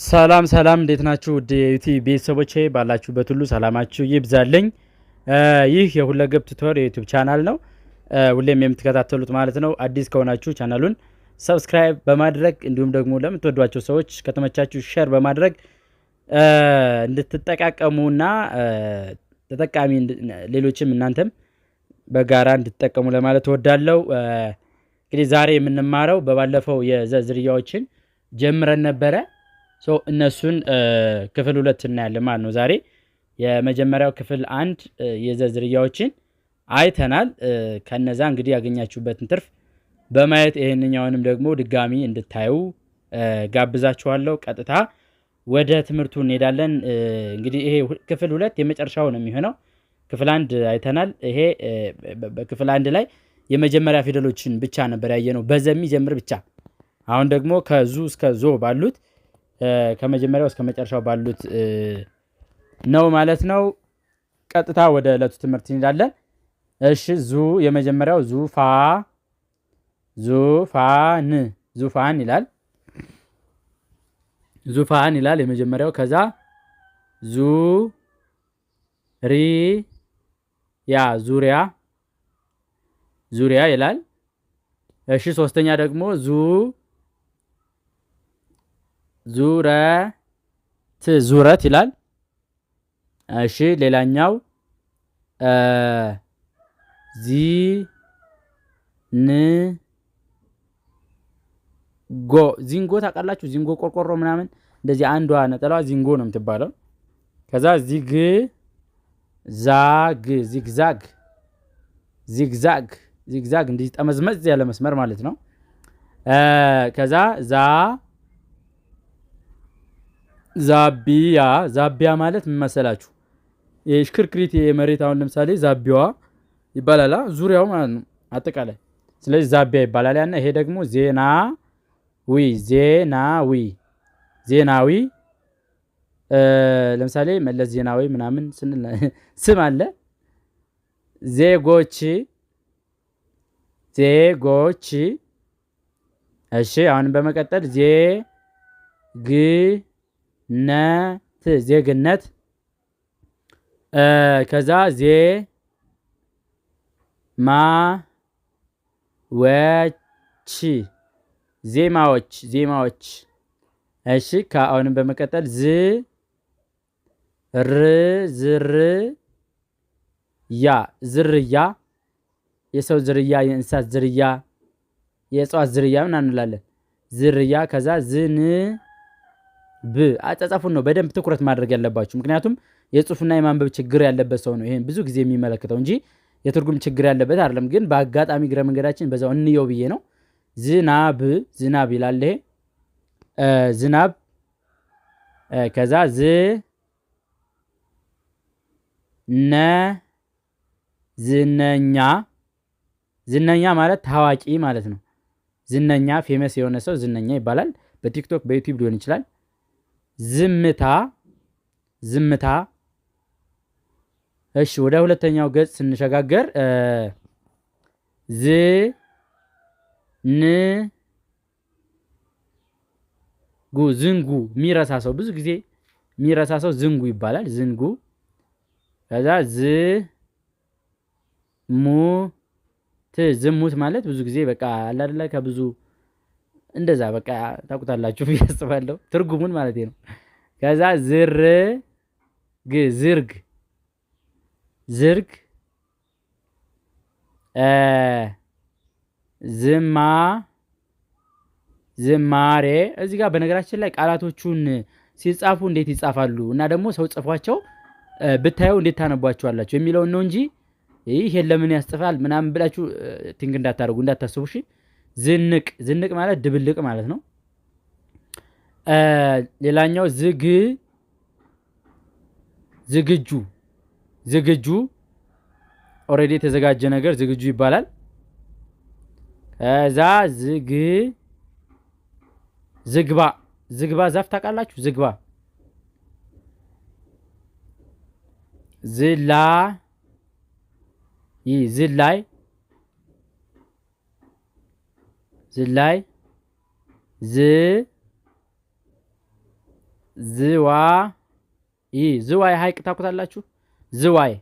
ሰላም ሰላም፣ እንዴት ናችሁ? ውድ የዩቲዩብ ቤተሰቦቼ ባላችሁበት ሁሉ ሰላማችሁ ይብዛልኝ። ይህ የሁለገብ tutor የዩቲዩብ ቻናል ነው፣ ሁሌም የምትከታተሉት ማለት ነው። አዲስ ከሆናችሁ ቻናሉን subscribe በማድረግ እንዲሁም ደግሞ ለምትወዷቸው ሰዎች ከተመቻችሁ share በማድረግ እንድትጠቃቀሙና ተጠቃሚ ሌሎችም እናንተም በጋራ እንድትጠቀሙ ለማለት እወዳለሁ። እንግዲህ ዛሬ የምንማረው በባለፈው የዘ ዝርያዎችን ጀምረን ነበረ። So እነሱን ክፍል 2 እናያለን ማለት ነው። ዛሬ የመጀመሪያው ክፍል 1 የዘ ዝርያዎችን አይተናል። ከነዛ እንግዲህ ያገኛችሁበትን ትርፍ በማየት ይሄንኛውንም ደግሞ ድጋሚ እንድታዩ ጋብዛችኋለሁ። ቀጥታ ወደ ትምህርቱ እንሄዳለን። እንግዲህ ይሄ ክፍል 2 የመጨረሻው ነው የሚሆነው። ክፍል 1 አይተናል። ይሄ በክፍል 1 ላይ የመጀመሪያ ፊደሎችን ብቻ ነበር ያየነው፣ በዘ የሚጀምር ብቻ። አሁን ደግሞ ከዙ እስከ ዞ ባሉት ከመጀመሪያው እስከ መጨረሻው ባሉት ነው ማለት ነው። ቀጥታ ወደ ዕለቱ ትምህርት እንሄዳለን። እሺ፣ ዙ የመጀመሪያው ዙፋ ዙፋን ዙፋን ይላል። ዙፋን ይላል የመጀመሪያው። ከዛ ዙ ሪ ያ ዙሪያ ዙሪያ ይላል። እሺ፣ ሶስተኛ ደግሞ ዙ ዙረት ዙረት ይላል። እሺ፣ ሌላኛው ዚ ን ጎ ዚንጎ ታውቃላችሁ? ዚንጎ ቆርቆሮ ምናምን እንደዚህ አንዷ ነጠላዋ ዚንጎ ነው የምትባለው። ከዛ ዚግ ዛግ zigzag zigzag zigzag እንዲህ ጠመዝመዝ ያለ መስመር ማለት ነው። ከዛ ዛ ዛቢያ ዛቢያ ማለት ምን መሰላችሁ? የሽክርክሪት የመሬት አሁን ለምሳሌ ዛቢያዋ ይባላል፣ ዙሪያው ማለት ነው አጠቃላይ። ስለዚህ ዛቢያ ይባላል። ያና ይሄ ደግሞ ዜናዊ ዜናዊ ዜናዊ ለምሳሌ መለስ ዜናዊ ምናምን ስንል ስም አለ። ዜጎች ዜጎች። እሺ፣ አሁንም በመቀጠል ዜግነት ዜግነት። ከዛ ዜማዎች ዜማዎች ዜማዎች። እሺ፣ ከአሁንም በመቀጠል ዝ ር ዝር ያ ዝርያ የሰው ዝርያ፣ የእንስሳት ዝርያ፣ የእጽዋት ዝርያ ምናምን እንላለን። ዝርያ። ከዛ ዝን ብ አጻጻፉን ነው በደንብ ትኩረት ማድረግ ያለባችሁ። ምክንያቱም የጽሁፍና የማንበብ ችግር ያለበት ሰው ነው ይሄን ብዙ ጊዜ የሚመለከተው እንጂ የትርጉም ችግር ያለበት አይደለም። ግን በአጋጣሚ እግረ መንገዳችን በዛው እንየው ብዬ ነው። ዝናብ ዝናብ ይላል። ይሄ ዝናብ። ከዛ ዝ ነ ዝነኛ ዝነኛ ማለት ታዋቂ ማለት ነው። ዝነኛ famous የሆነ ሰው ዝነኛ ይባላል። በቲክቶክ በዩቲዩብ ሊሆን ይችላል። ዝምታ ዝምታ። እሺ፣ ወደ ሁለተኛው ገጽ ስንሸጋገር ዝ ን ጉ ዝንጉ የሚረሳ ሰው፣ ብዙ ጊዜ የሚረሳ ሰው ዝንጉ ይባላል። ዝንጉ። ከዛ ዝ ሙ ት ዝሙት ማለት ብዙ ጊዜ በቃ አለ አይደለ ከብዙ እንደዛ በቃ ታውቁታላችሁ ብዬ አስባለሁ፣ ትርጉሙን ማለት ነው። ከዛ ዝር ግ ዝርግ ዝርግ። ዝማ ዝማሬ። እዚህ ጋር በነገራችን ላይ ቃላቶቹን ሲጻፉ እንዴት ይጻፋሉ እና ደግሞ ሰው ጽፏቸው ብታየው እንዴት ታነቧቸዋላችሁ የሚለውን ነው እንጂ ይሄን ለምን ያስጽፋል ምናምን ብላችሁ think እንዳታደርጉ፣ እንዳታስቡ። እሺ፣ ዝንቅ ዝንቅ ማለት ድብልቅ ማለት ነው። ሌላኛው ዝግ ዝግጁ ዝግጁ already የተዘጋጀ ነገር ዝግጁ ይባላል። ከዛ ዝግ ዝግባ ዝግባ ዛፍ ታውቃላችሁ? ዝግባ። ዝላ ዝላይ ዝላይ። ዝ ዝዋ ዝዋይ ሐይቅ ታውቁታላችሁ? ዝዋይ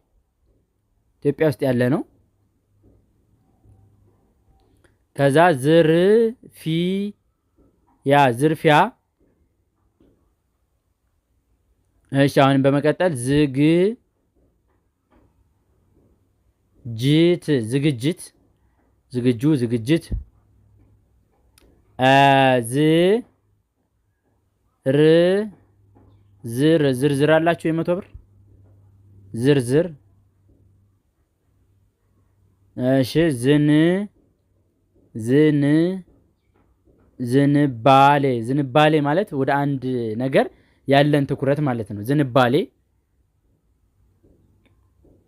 ኢትዮጵያ ውስጥ ያለ ነው። ከዛ ዝርፊያ ዝርፊያ። እሺ አሁንም በመቀጠል ዝግጅት ዝግጅት ዝግጁ ዝግጅት። ዝ ር ዝር ዝርዝር አላችሁ የ100 ብር ዝርዝር። እሺ ዝን ዝን ዝንባሌ ዝንባሌ ማለት ወደ አንድ ነገር ያለን ትኩረት ማለት ነው። ዝንባሌ።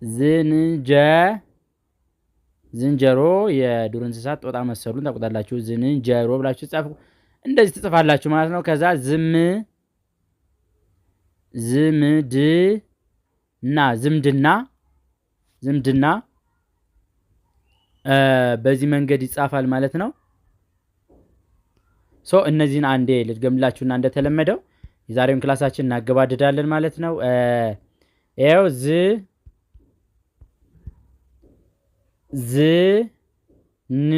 ዝንጀ ዝንጀሮ የዱር እንስሳት ጦጣ መሰሉን ታውቁታላችሁ። ዝንጀሮ ብላችሁ ጻፉ። እንደዚህ ትጽፋላችሁ ማለት ነው። ከዛ ዝም ዝምድና ዝምድና ዝምድና በዚህ መንገድ ይጻፋል ማለት ነው። So እነዚህን አንዴ ልድገምላችሁና እንደተለመደው የዛሬውን class ኣችን እናገባድዳለን ማለት ነው። ይኸው ዝ ዝ ን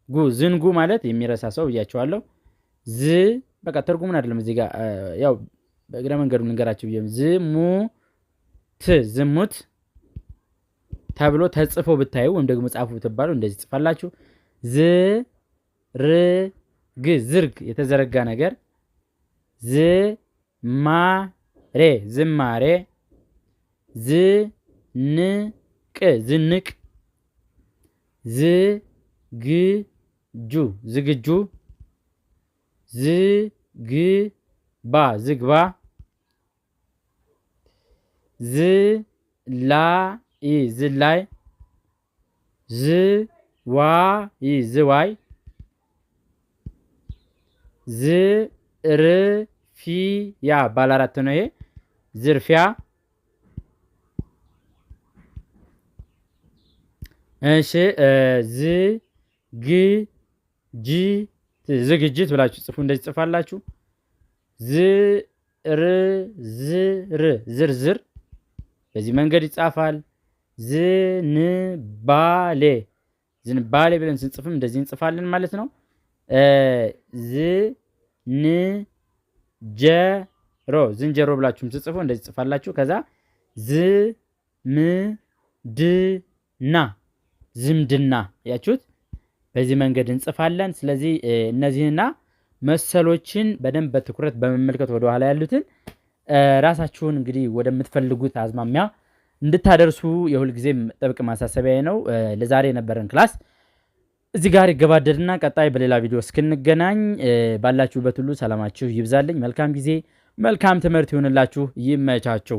ጉ ዝንጉ ማለት የሚረሳ ሰው ብያቸዋለሁ። ዝ በቃ ትርጉሙን አይደለም እዚህ ጋር ያው በእግረ መንገዱ ልንገራችሁ ብዬ ዝሙት ዝሙት ተብሎ ተጽፎ ብታዩ ወይም ደግሞ ጻፉ ብትባሉ እንደዚህ ጽፋላችሁ። ዝ ር ግ ዝርግ የተዘረጋ ነገር። ዝ ማ ሬ ዝማሬ። ዝ ን ቅ ዝንቅ። ዝ ግ ጁ ዝግጁ። ዝ ግ ባ ዝግባ። ዝ ላ ይ ዝላይ። ዝ ዋ ይ ዝዋይ። ዝ ር ፊ ያ ባለ አራት ነው ይሄ ዝርፊያ። እሺ ዝ ግ ጅ ዝግጅት ብላችሁ ጽፉ። እንደዚህ ጽፋላችሁ። ዝ ር ዝር ዝርዝር በዚህ መንገድ ይጻፋል። ዝንባሌ ዝንባሌ ብለን ስንጽፍም እንደዚህ እንጽፋለን ማለት ነው። ዝ ን ጀ ሮ ዝንጀሮ ብላችሁም ስጽፉ እንደዚህ ጽፋላችሁ። ከዛ ዝ ም ድ ና ዝምድና ያችሁት በዚህ መንገድ እንጽፋለን። ስለዚህ እነዚህና መሰሎችን በደንብ በትኩረት በመመልከት ወደ ኋላ ያሉትን ራሳችሁን እንግዲህ ወደምትፈልጉት አዝማሚያ እንድታደርሱ የሁልጊዜም ጥብቅ ማሳሰቢያ ነው። ለዛሬ የነበረን class እዚህ ጋር ይገባደድና ቀጣይ በሌላ ቪዲዮ እስክንገናኝ ባላችሁበት ሁሉ ሰላማችሁ ይብዛልኝ። መልካም ጊዜ፣ መልካም ትምህርት ይሁንላችሁ። ይመቻችሁ።